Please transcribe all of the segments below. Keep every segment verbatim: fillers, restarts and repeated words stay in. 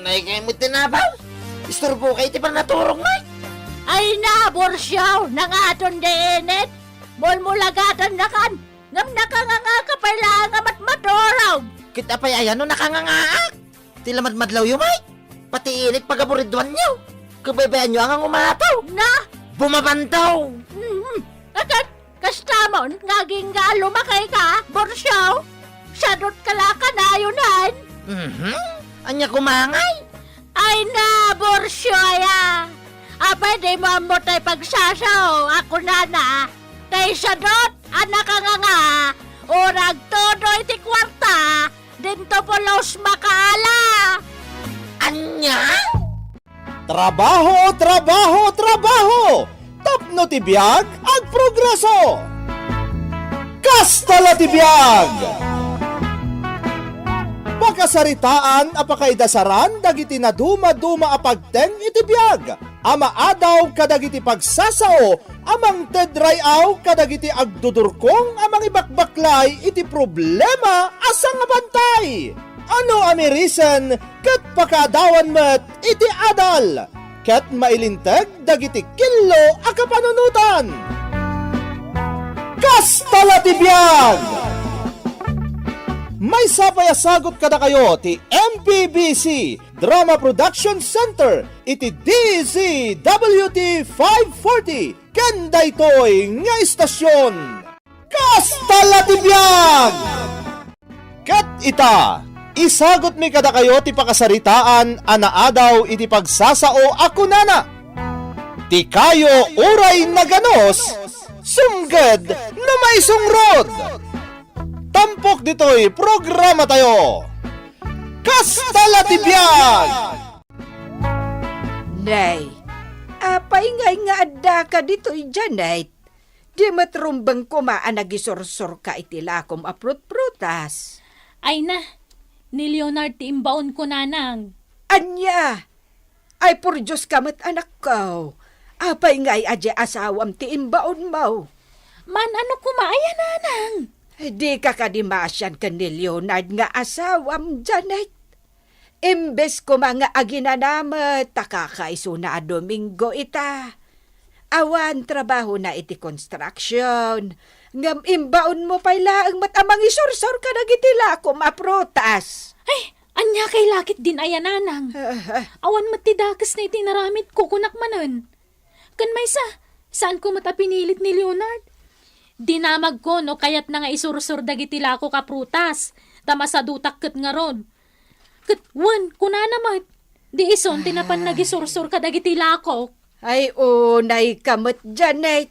Ay, kayat met ti nabaw. Isturbo kay ti pannaturog, Mike. Ay na, Borsiaw, nangaton di init. Mulmulagatannakan. Ngem nakanganga ka pay laeng a matmaturog. Ket apay aya no nakangangaak? Ti lamadmadlawyo, Mike. Pati init pagaburidwanyo. Kabaybayanyo a nga umataw. Na? Bumabantaw. Mhm. Akat, kastamon nga agingga a lumakay ka, Borsiaw? Sadot ka la kanayon. Mhm. Ania koma ngay? Ay na, Borsiaw aya. Apay dimo ammo tay pagsasao a kunana, tay sadot a nakanganga, o nagtudo iti kuarta, dinto pulos makaala. Ania? Trabaho, trabaho, trabaho! Tapno ti biag, agprogreso! Kasta la ti biag! Pakasaritaan a pakaidasaran dagiti nadumaduma a pagteng iti biag a maadaw kadagiti pagsasao a mangted ray-aw kadagiti agdudurkong a mangibakbaklay iti problema a sangabantay. Ano a mirisen ket pakaadawan met iti adal ket mailinteg dagiti killo a kapanunotan. Kasta la ti biag! Maysa pay a sagut kadakayo ti M P B C Drama Production Center iti D Z W T five forty ken daytoy nga istasyon. Kasta la ti biag! Ket ita, isagutmi kadakayo ti pakasaritaan a naadaw iti pagsasao a kunana, "Ti kayo uray naganos, sumged no maisungrod." Tampok ditoy programatayo. Kasta la ti biag! Nay, apay ngay nga addaka ditoy, Janet? Di met rumbeng koma a nagisursurka iti lakom a prutprutas. Ay na, ni Leonard ti imbaonko, nanang. Ania? Ay, purdios ka met, anakko. Apay ngay a di asawam ti imbaonmo? Maan-ano koma aya, nanang? Dika kadi maasian ken ni Leonard nga asawam, Janet? Imbes koma nga aginana met ta kakaisuna a Domingo ita. Awan trabahona iti construction, ngem imbaonmo pay laeng met a mangisursor kadagiti lakom a prutas. Ay, ania kay lakit din aya, nanang? Ah, ah. Awan met ti dakesna iti inaramidko, kunak manen. Ken maysa, saanko met a pinilit ni Leonard. Dinamagko no kayatna nga isursor dagiti lakok a prutas, ta masadutak ket ngarud. Ket wen, kunana met, di isun ti napan nagisursor kadagiti lakok. Ay, unayka met, Janet.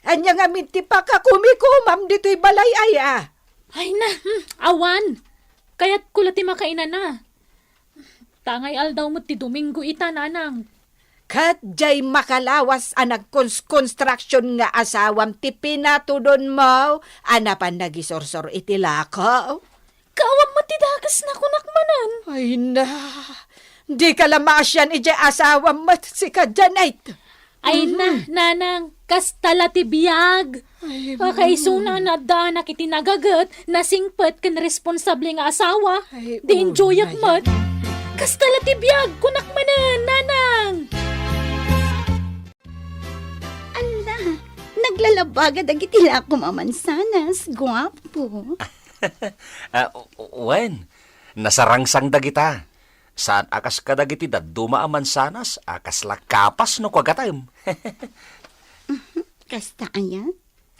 Ania ngamin ti pakakumikomam ditoy balay aya? Ay na, hmm, awan. Kayatko la ti makainana. Ta ngay aldaw met ti Domingo ita, nanang. Ket diay makalawas a nagkonstruction nga asawam ti pinatudonmo a napan nagisursor iti lako? Kaawam met ti dakesna, kunak manen. Ay na, dika la maasian idiay asawam met sika, Janet. Ay na, mhm, nanang, kasta la ti biag. Ay, kakaisuna, mm, a naaddaanak iti nagaget, nasingpet ken responsable nga asawa. Ay, di enjoyak met. Kasta la ti biag, kunak manen, nanang. Ala, naglalabbaga dagiti lakom a mansanas, guapo. Ah, wen, nasarangsang dagita. Saan a kas kadagiti dadduma a mansanas a kasla kapas no kuagatem. Mhm. Kasta aya?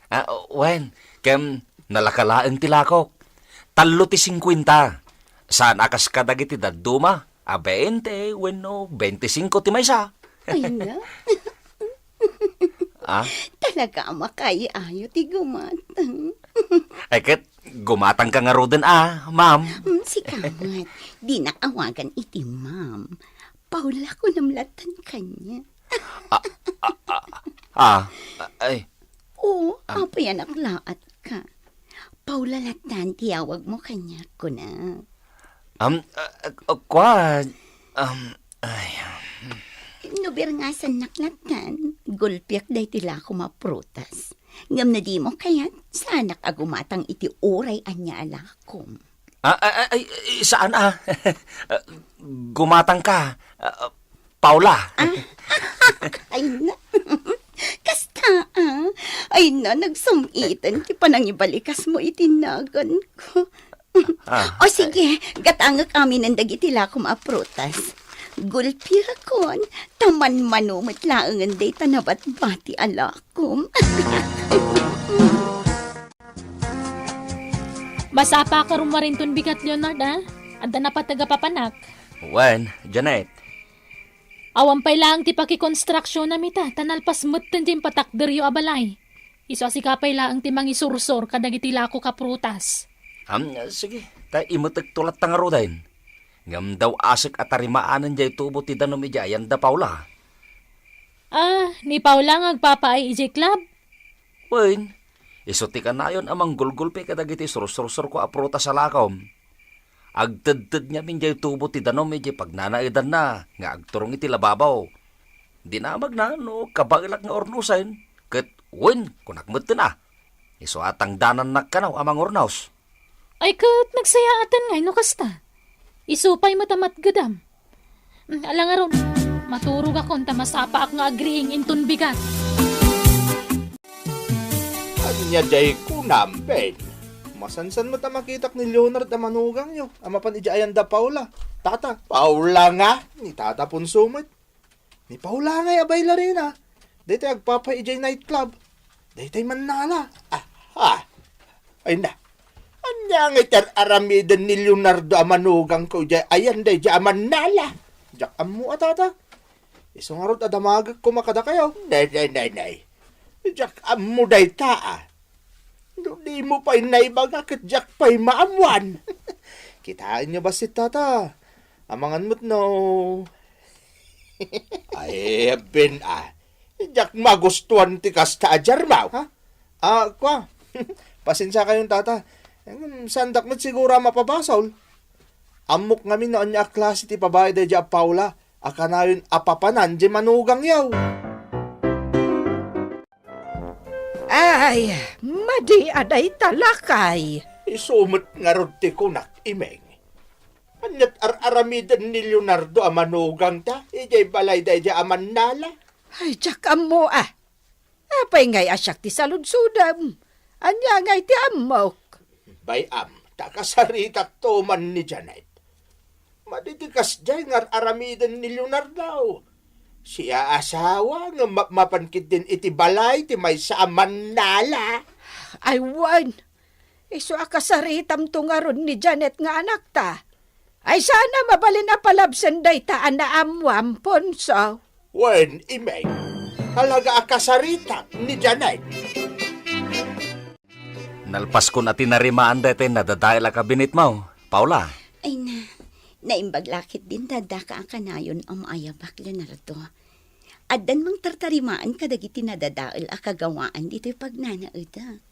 Ah, wen, ken nalaka laeng ti lakok. Tallo ti singkuenta. Saan a kas kadagiti dadduma a bainte wenno baintisingko ti maysa. Ay na. Ah? Talaga a makaayo ti gumatang. Ay, ket gumatangka ngaruden a, ma'am. Hmm, sika met, dinak awagan iti ma'am. Paula kunam latan kaniak. Ah, ah, ah, ah, ay. Oo, ah, apayanak laatka. Paula latan ti awagmo kaniak, kunak. Um, ah, ah, kua, um, ay, um. No birngasannak latan, gulpiak daytoy lakom a prutas. Ngem no dimo kayat, saanak a gumatang iti uray ania a lakom. Ah, ah, ah, ay, ay, saan, ah? Ah, gumatang ka, ah, Paula. Ah? Ay na. Kasta, ah. Ay na, nagsum-iten ti panangibalikas mo iti nagan ko. Ah, o sige, gatangek aminen dagiti lakom a prutas. Gulpiakon, ta manmano met laengen dayta nabatbati a lakom. Masapa ka rumarinton bigat, Leonard, a? Adda napateg a papanak? Wen, Janet. Awan pay laeng ti pakikonstruksionam ita, ta nalpas metten diay impatakderyo a balay. Isu a sika pay laeng ti mangisursor kadagiti lakok a prutas. Am, sige, ta imetekto latta ngaruden. Ngem daw-asek a tarimaanen diay tubo ti danum idiay ayan da Paula. Ah, ni Paula nga agpapaay idiay club? Wen, isu ti kanayon a manggulgulpi kadagiti sursursurko a prutas a lakom. Agtedted ngamin diay tubo ti danum idiay pagnanaedanna nga agturong iti lababaw. Dinamagna no kabaelak nga urnosen, ket wen, kunak metten a, isu a tangdanannak kano a mangurnos. Ay ket nagsayaaten ngay no kasta. Isu pay met a matgedam. Mm, ala ngarud, maturogakon ta masapaak nga agriing inton bigat. Ania diay kunam, Ben? Masansan met a makitak ni Leonard a manugangyo a mapan idiay ayan da Paula. Tata, Paula nga? Ni Tata Ponso met. Ni Paula ngay a bailarina. Daytoy agpapay idiay nightclub. Daytoy mannala. Aha. Ay na. Ania ngay ti ar-aramiden ni Leonardo a manugangko idiay ayan daydiay a mannala? Diak ammo a, Tata. Isu ngarud a damagek koma kadakayo. Nay, nay, nay, nay. Diak ammo dayta, a. No dimo pay naibaga ket diak pay maammoan. Kitaenyo bassit, Tata. Amangan met no. Ay, Ben, a. Diak magustuan ti kasta a Jarmaw, ha? Ah, kua. Pasensiakayon, Tata. Em, saandak met siguro a mapabasol. Ammok ngamin no ania a klase ti babai daydiay a Paula a kanayon a papanan diay manugangyo. Ay, madi a dayta, lakay. Isu met ngarud ti kunak, Imeng. Ania ti ar-aramiden ni Leonardo a manugangta idiay balay daydiay a mannala? Ay, diak ammo, a. Apay ngay a siak ti saludsodem? Ania ngay ti ammok? Bay-am, ta kasaritakto man ni Janet. Madi ti kasdiay nga ar-aramiden ni Leonardo. Siak a asawa nga mapmapan ketdin iti balay ti maysa a mannala. Ay wen, isu a kasaritamto ngarud ni Janet nga anakta. Ay, saan a mabalin a palabsen dayta a naammoam, Ponso? Wen, Imeng, talaga a kasaritak ni Janet. Nalpaskon a tinarimaan daytoy nadadael a kabinetmo, Paula. Ay na, naimbag la ketdin daddaka a kanayon a maayabak, Leonardo. Addan mangtartarimaan kadagiti nadadael a kagawaan ditoy pagnanaedek.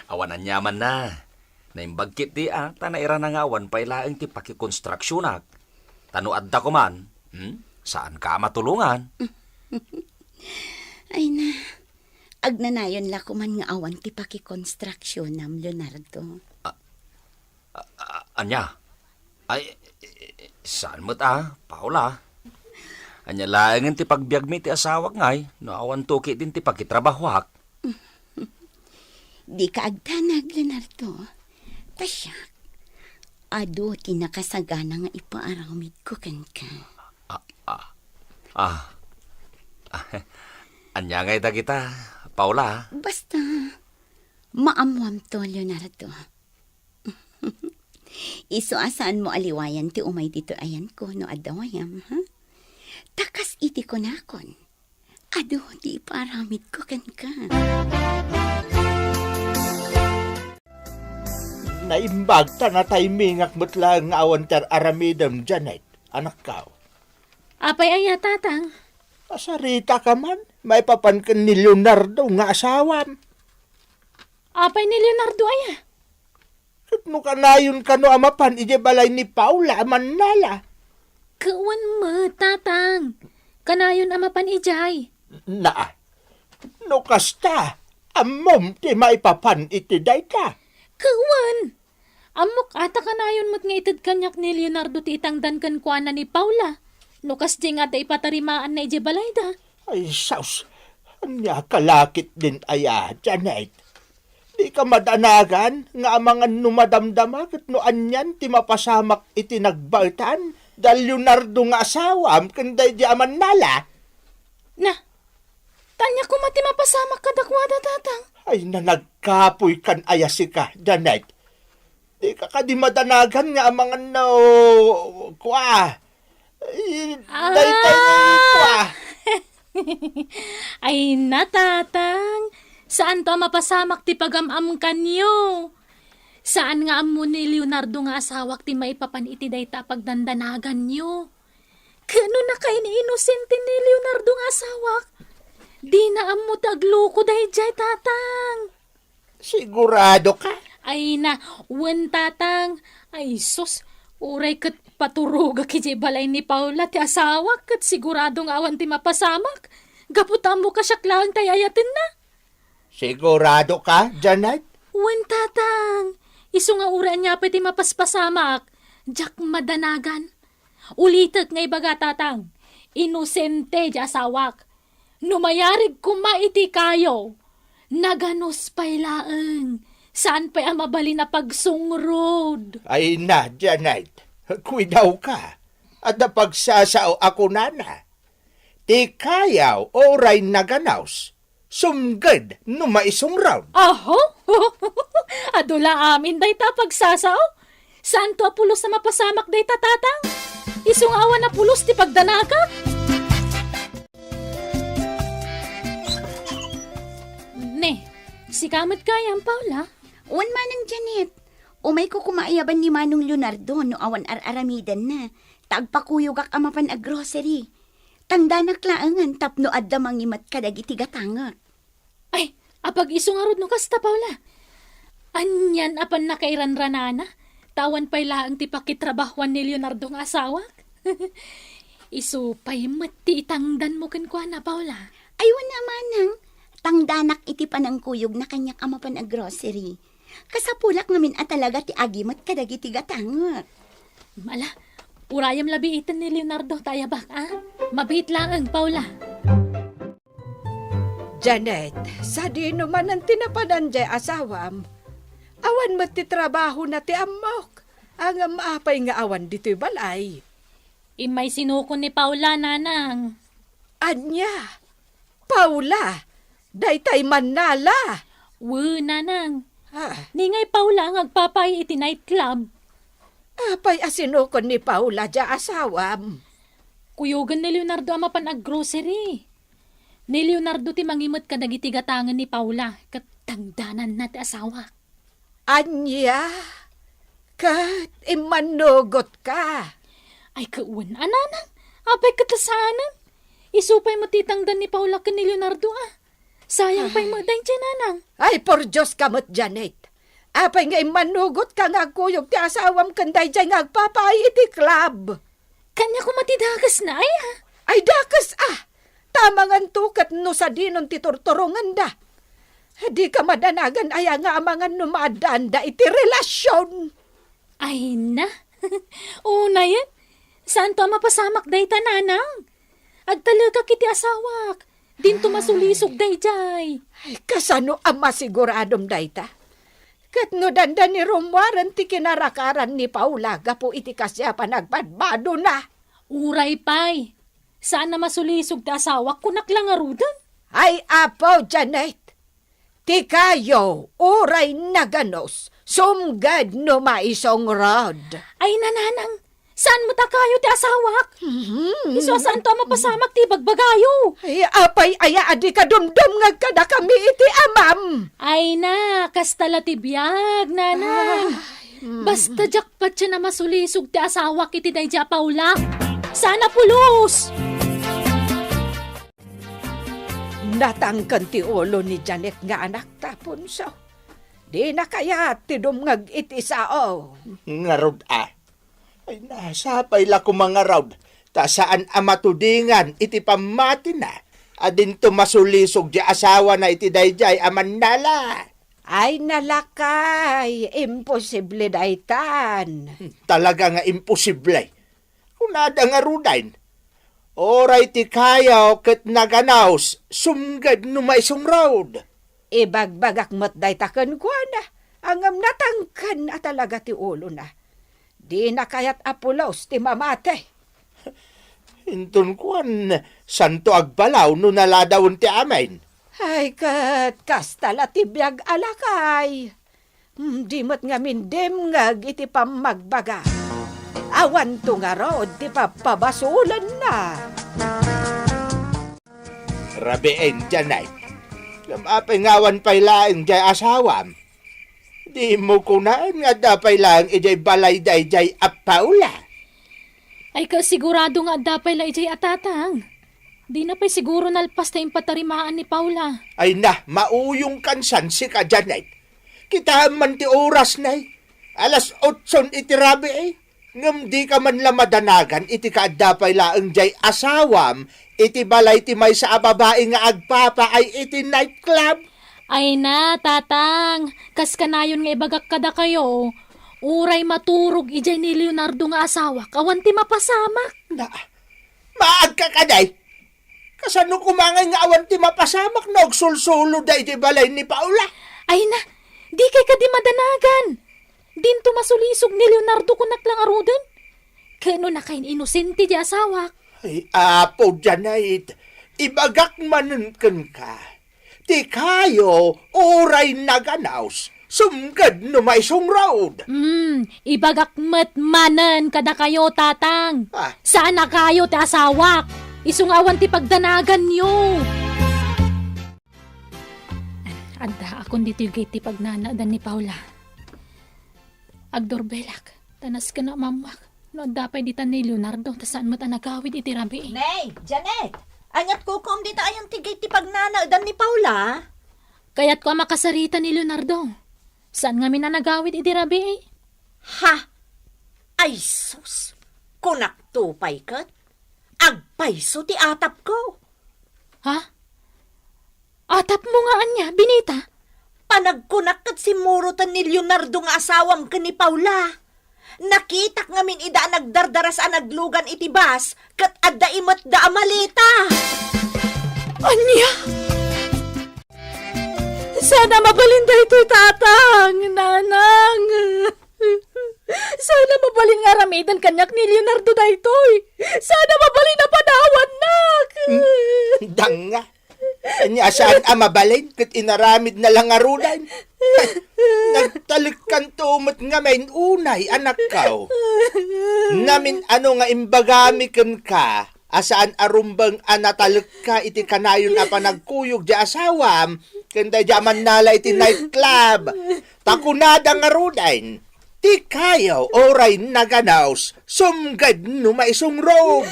Awan aniamanna. Naimbag ketdi a ta nairana nga awan pay laeng ti pakikonstruksionak. Ta no adda koman, hmm, saanka a matulongan. Ay na, agnanayon la koman nga awan ti pakikonstruksionam, Leonardo. A-, a-, ania? Ay, saan met a, Paula? Ania laengen ti pagbiagmi ti asawak ngay no awanto ketdin ti pakitrabahoak? Dika agdanag, Leonardo. Ta siak, adu ti nakasagana nga ipaaramidko kenka. Ah, ah, ah. Ania ngay dagita, Paula? Basta, maammoamto, Leonardo. Isu a saanmo a liwayan ti umay ditoy ayanko no adda wayam, ha? Ta kas iti kunakon, adu ti ipaaramidko kenka. Naimbag ta nataymingak met laeng nga awan ti ar-aramidem, Janet, anakko. Apay aya, Tatang? Kasarita ka man, maipapan ken ni Leonardo nga asawam. Apay ni Leonardo aya? Ket no kanayon kano a mapan idiay balay ni Paula a mannala? Ket wen met, Tatang. Kanayon a mapan idiay. Naa. No kasta, ammom ti maipapan iti dayta. Ket wen. Ammok a ta kanayon met nga ited kaniak ni Leonardo ti itangdan kenkuana ni Paula, no kasdi nga adda ipatarimaanna idiay balayda. Ay, sus! Ania kalakit din aya, Janet? Dika madanagan nga amangan no madamdama ket no anian ti mapasamak iti nagbaetan da Leonardo nga asawam ken daydi a mannala? Na, ta ania koma ti mapasamak kadakuada, Tatang? Ay, nanagkapoy kan aya sika, Janet. Dika kadi madanagan nga amangan no, kua, ay, Ah! daytoy, kua. Ay na, Tatang. Saanto a mapasamak ti pagam-amkanyo. Saan nga ammo ni Leonardo nga asawak ti maipapan iti dayta a pagdandanaganyo. Ket no nakain-inosente ni Leonardo nga asawak, dina ammo ti agluko daydiay, Tatang. Sigurado ka? Ay na, wen, Tatang. Ay, sus, uray ket paturogak idiay balay ni Paula ti asawak, ket sigurado nga awan ti mapasamak. Gapu ta ammok a siak laeng ti ay-ayatenna. Sigurado ka, Janet? Wen, Tatang. Isu nga uray ania pay ti mapaspasamak, diak madanagan. Ulitek nga ibaga, Tatang, inosente ti asawak. No mayarig koma iti kayo, naganus pay laeng, saan pay a mabalin a pagsungrod. Ay na, Janet, kuidawka. Adda pagsasao a kunana, "Ti kayaw uray naganus, sumged no maisungrod." Aho? Adu la amin dayta a pagsasao. Saanto a pulos a mapasamak dayta, Tatang? Isu nga awan a pulos ti pagdanaka. Ne, sika met gayam, Paula? Wen, Manang Janet. Umayko koma ayaban ni Manong Leonardo no awan ar-aramidenna, ta agpakuyogak a mapan aggrocery. Tangdanak laengen tapno adda mangimet kadagiti gatangek. Ay, apag-isu ngarud no kasta, Paula. Anian a pannakairanranana, ta awan pay laeng ti pakitrabahuan ni Leonardo nga asawak. Isu pay met ti itangdanmo kenkuana, Paula. Ay, wen a, Manang. Tangdanak iti panangkuyogna kaniak a mapan aggrocery. Kasapulak ngamin a talaga ti agimet kadagiti gatangek. Ala, urayem la biiten ni Leonardo ta ayabak, a? Mabiit laeng, Paula. Janet, sadino manen ti napanan diay asawam? Awan met ti trabahona ti ammok. Ngem apay nga awan ditoy balay? Immay sinukon ni Paula, Nanang. Ania? Paula? Daytay mannala? Wen, Nanang. Ah. Ni ngay Paula nga agpapaay iti nightclub. Apay a sinukon ni Paula diay asawam? Kuyogen ni Leonardo a mapan aggrocery. Ni Leonardo ti mangimet kadagiti gatangen ni Paula, ket tangdananna ti asawak. Ania? Ket immannugotka? Ay, ket wen a, Nanang. Apay ket ta saanen? Isu pay met ti itangdan ni Paula ken ni Leonardo, a. Sayang pay met daydiay, Nanang. Ay, pordioska met, Janet. Apay nga immannugotka nga agkuyog ti asawam ken daydiay nga agpapaay iti club? Kaniak koma ti dakesna, ay, a? Ay, dakes, a! Ta amanganto ket no sadinon ti turturongenda. Dika madanagan aya nga amangan no maaddaanda iti relasion? Ay na! Unayen, saanto a mapasamak dayta, Nanang? Agtalekak iti asawak. Dinto masulisog daydiay. Ay, kasano a masiguradom dayta? Ket no dandani rummuaren ti kinarakaran ni Paula gapu iti kasdi a panagpadpadona? Uray pay, saan a masulisog ti asawak, kunak la ngaruden. Ay, Apo Janet, ti kayo uray naganus, sumged no maisungrod. Ay, Nanang, saan met a kayo ti asawak? Mhm. Isu a saanto a mapasamak ti ibagbagayo. Ay, apay aya a dika dumdumngeg kadakami iti amam? Ay na, kasta la ti biag, Nanang. Ay, mm. Basta diak patien a masulisog ti asawak iti daydiay a Paula. Saan a pulos! Natangken ti ulo ni Janet nga anak ta punso. Dina kayat ti dumngeg iti sao. Ngarud a. Ay, nasapay la koma ngarud, ta saan a matudingan iti pammatina a dinto masulisog ti asawana iti daydiay a mannala. Ay, nalakay, imposible daytan. Talaga nga imposible. Kunada ngaruden, uray ti kayo ket naganaus, sumged no maisungrod. Ibagbagak met dayta kenkuana, ngem natangken a talaga ti ulona. Dina kayat a pulos ti mamati. Inton kuan, santo agbalaw no naladawen ti amin. Ay, ket kasta la ti biag a lakay. Hmm, di met ngamin dimngeg iti pammagbaga. Awanto ngarud ti pappabasolenna. Rabiin, Janet. Ngem apay nga awan pay laeng jay asawam? Dimo kunaen nga adda pay laeng idiay balay daydiay a Paula? Ay, kasigurado nga adda pay la idiay a tatang. Dina pay siguro nalpas ta impatarimaan ni Paula. Ay na, mauyongkan san sika, Janet. Kitaem man ti oras, nay. Alas otson iti rabii. Ngem dika man la madanagan iti kaadda pay laeng jay asawam iti balay ti maysa a babai nga agpapaay iti nightclub? Ay na, tatang, kas kanayon nga ibagak kadakayo, uray maturog idiay ni Leonardo nga asawak, awan ti mapasamak. Na, maagka kadi? Kasano koma ngay nga awan ti mapasamak no agsulsulo daydiay balay ni Paula? Ay na, dikay kadi madanagan. Dinto masulisog ni Leonardo, kunak la ngaruden. Ket no nakain-inosente ti asawak. Ay, Apo, Janet, ibagak manen kenka. Ti kayo, uray naganaus, sumged no maisungrod. Hmm, ibagak met manen kadakayo, tatang. Ah. Saan a kayo ti asawak. Isu nga awan ti pagdanaganyo. Addaakon ditoy gayat ti pagnanaedan ni Paula. Agdurbelak, ta nasken a mammak no adda pay ditan ni Leonardo, ta saan met a nagawid iti rabii. Nay, Janet! Aniat kukum dita ayan ti gayat ti pagnanaedan ni Paula? Kayatko a makasarita ni Leonardo. Saan ngamin a nagawid iti rabii? Ha? Ay sus! Kunakto pay ket, agpayso ti atapko. Ha? Atapmo nga ania, Benita? Panagkunak ket simmuroten ni Leonardo nga asawam ken ni Paula. Nakitak ngamin ida a nagdardaras a naglugan iti bus ket adda imetda a maleta. Ania? Saan a mabalin daytoy, tatang, nanang. Saan a mabalin nga aramiden kaniak ni Leonardo daytoy. Saan a mabalin a panawannak. Hmm, danga. Ania, saan a mabalin ket inaramidna la ngaruden. Nagtalekkanto met ngamin unay, anakko. Namin-ano nga imbagami kenka a saan a rumbeng a natalekka iti kanayon a panagkuyog ti asawam ken daydi a mannala iti nightclub. Ta kunada ngaruden, ti kayo uray naganaus, sumged no maisungrod.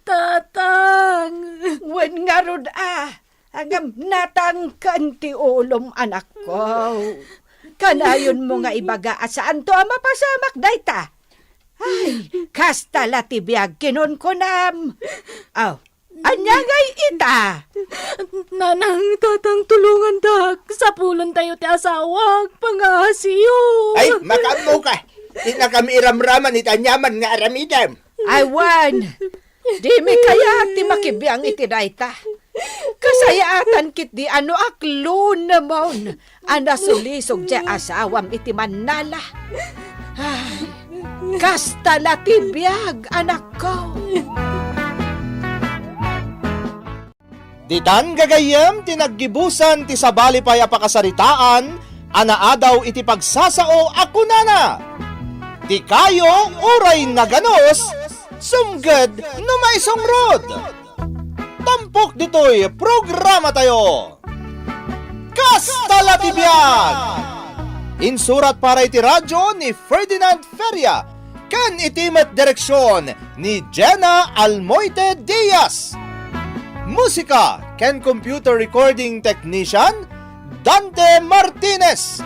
Tatang! Wen ngarud a, ngem natangken ti ulom, anakko. Kanayonmo nga ibaga a saanto a mapasamak dayta. Ay, kasta la ti biag kinunkunam. Aw, ania ngay ita? Nanang, tatang, tulongandak. Sapulentayo ti asawak, pangaasiyo. Ay, makaammoka. Dinakami iramraman iti aniaman nga aramidem. Ay, wen, dimi kayat ti makibiang iti dayta. Kasayaatan ketdi a no aklunemon a nasulisog ti asawam iti mannala. Ay, kasta la ti biag, anakko. Ditan gagayyem ti naggibusan ti sabali pay a pakasaritaan a naadaw iti pagsasao a kunana, "Ti kayo uray naganos, sumged no maisungrod." Tampok ditoy programatayo. Kasta la ti biag! Insurat para iti radyo ni Ferdinand Feria ken iti met direksion ni Jenna Almoite Diaz. Musika ken computer recording technician, Dante Martinez.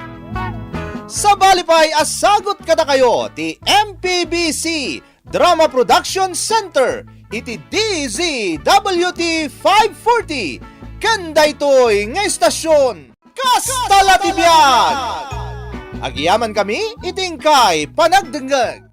Sabali pay a sagut kadakayo ti M P B C Drama Production Center iti D Z W T five forty ken daytoy nga istasyon. Kasta la ti biag! Agyamankami iti inkay panagdengngeg.